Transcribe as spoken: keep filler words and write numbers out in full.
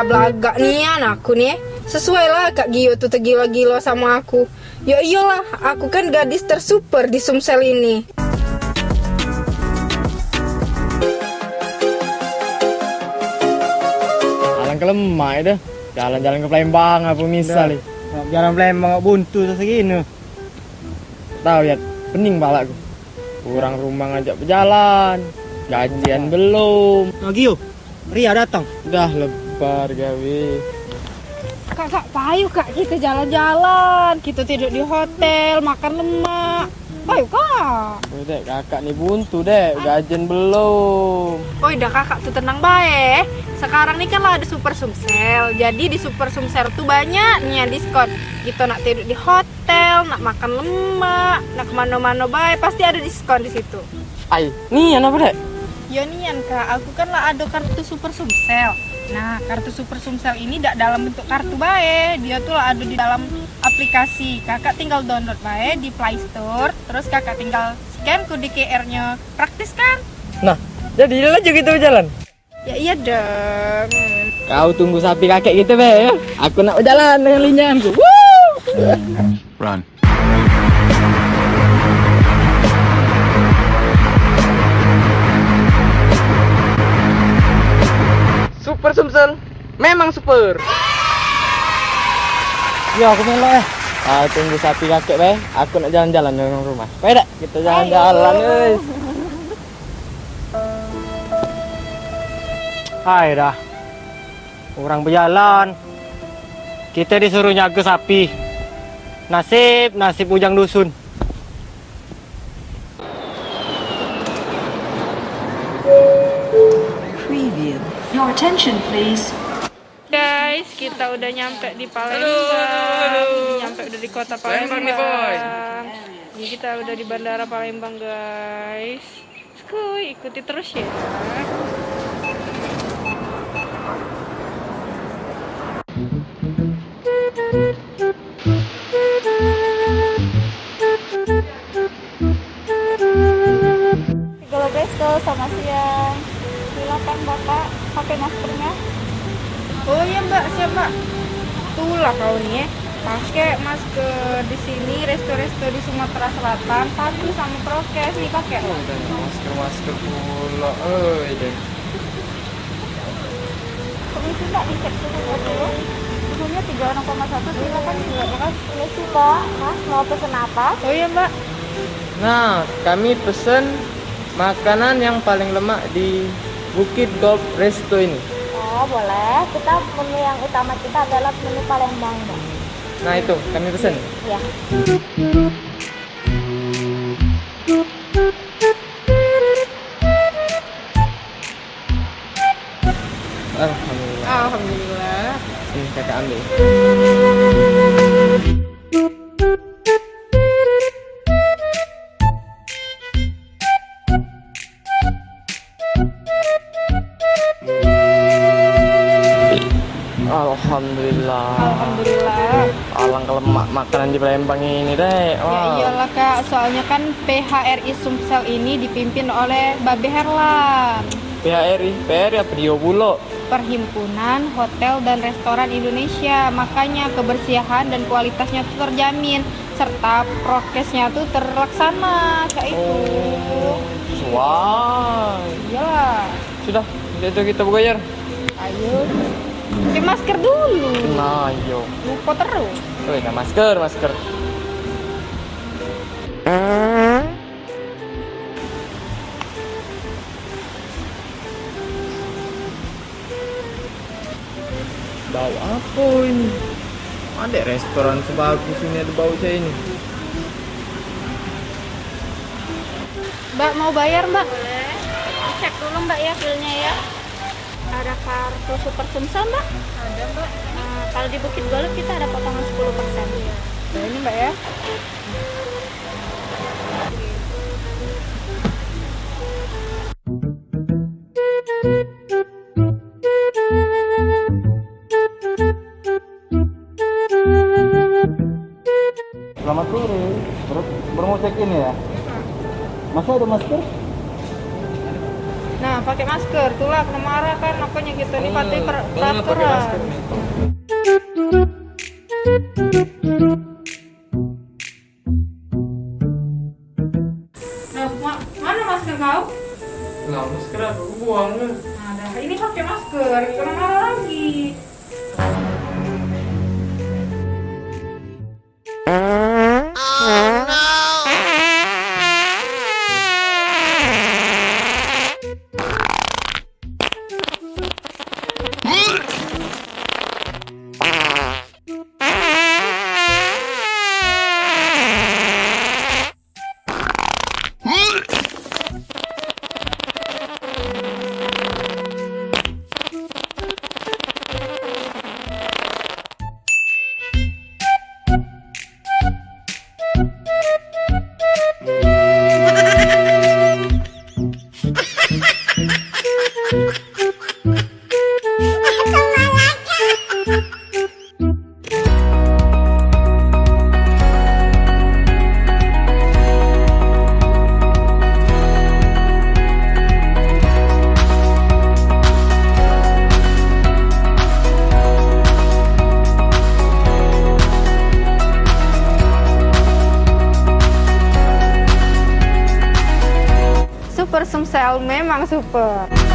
Belagak nian aku ni. Sesuai lah Kak Gio tu tegilo-gilo sama aku. Yo iyolah, aku kan gadis tersuper di Sumsel ini. Alangkah lemak itu. Jalan-jalan ke Palembang apa misal ni? Jalan Palembang buntu tu segini. Tahu ya, pening balakku. Orang rumah ngajak bejalan, gajian belum. Nah, Gio, Ria datang. Dah lebar gawe. Kak, kak, payu kak, kita jalan-jalan, kita tidur di hotel, makan lemak. Payu kak. Weh, dek, kakak ni buntu, dek, gajian belum. Oi, dah kakak tu tenang bae. Sekarang ni kan lah ada Super Sumsel. Jadi di Super Sumsel tu banyak nian diskon. Kita nak tidur di hotel, nak makan lemak, nak kemano-mano bae, pasti ada diskon di situ. Ai, nian apa, dek? Yo nian kak, aku kan lah ada kartu Super Sumsel. Nah, kartu Super Sumsel ini dak dalam bentuk kartu bae, dia tu lah ada di dalam aplikasi. Kakak tinggal download bae di Play Store, terus kakak tinggal scan kode Q R-nya. Praktis kan? Nah, jadi laju kita berjalan. Ya iya dong. Kau tunggu sapi kakek gitu be, ya. Aku nak berjalan dengan linjanganku. Woo! Run. Super Sumsel, memang super. Ya, aku melok eh. Ah, tunggu sapi kakek be. Aku nak jalan-jalan dengan rumah. Baik dak? Kita jalan-jalan, guys. Hai dah. Orang bejalan. Kita disuruh nyaga sapi. Nasib, nasib bujang dusun. Preview. Your attention, please. Guys, kita udah nyampe di Palembang. Nyampe udah di kota Palembang. Ini kita udah di bandara Palembang, guys. Skuy, ikuti terus ya. Tiga Resto, selamat siang. Silakan Bapak pakai maskernya. Oh iya Mbak, siap Mbak. Itulah kau nih ya. Pakai masker di sini, resto-resto di Sumatera Selatan patuh sama prokes nih pakai. Oh, udah masker-masker pula. Oh, iya. Permisi Mbak, dicek suhunya dulu. Suhunya tiga enam koma satu, silakan dicek. Permisi Mbak, Mas mau pesen apa? Oh iya Mbak. Nah, kami pesen makanan yang paling lemak di Bukit Golf Resto ini. Oh, boleh. Kita menu yang utama kita adalah menu Palembang, Mbak. Nah, itu kami pesen. Iya. Alhamdulillah. Alhamdulillah. Ini kakak ambil. Alhamdulillah. Alhamdulillah. Alangkah lemak makanan di Palembang ini, Dek. Ya iyalah, Kak. Soalnya kan P H R I Sumsel ini dipimpin oleh Babe Herlan. P H R I, P H R I apa dia pula? Perhimpunan Hotel dan Restoran Indonesia. Makanya kebersihan dan kualitasnya tuh terjamin, serta prokesnya tuh terlaksana, kayak itu. Oh, sesuai. Iyalah. Sudah, untuk itu kita begoyer. Ayo. Pakai masker dulu. Nah, iyo. Lupa terus. Weh, nah, masker, masker. Bau apa ini? Ada restoran sebagus ini ada bau cak ini. Mbak mau bayar, Mbak? Boleh. Dicek dulu, Mbak, ya, bilnya ya. Ada kartu Super Sumsel, Mbak? Ada, Mbak. Eh, kalau di Bukit Golf kita ada potongan sepuluh persen. Nah, ini, Mbak, ya. Selamat sore. Baru, baru mau check in ya? Masih ada masker? Nah, pakai masker, itulah kena marah kan, makanya kita ni patuhi per-, peraturan. Nah, ma-, mana masker kau? Lah, masker aku buang lah. Nah, dah. Ini pakai masker, kena marah lagi. Super Sumsel memang super.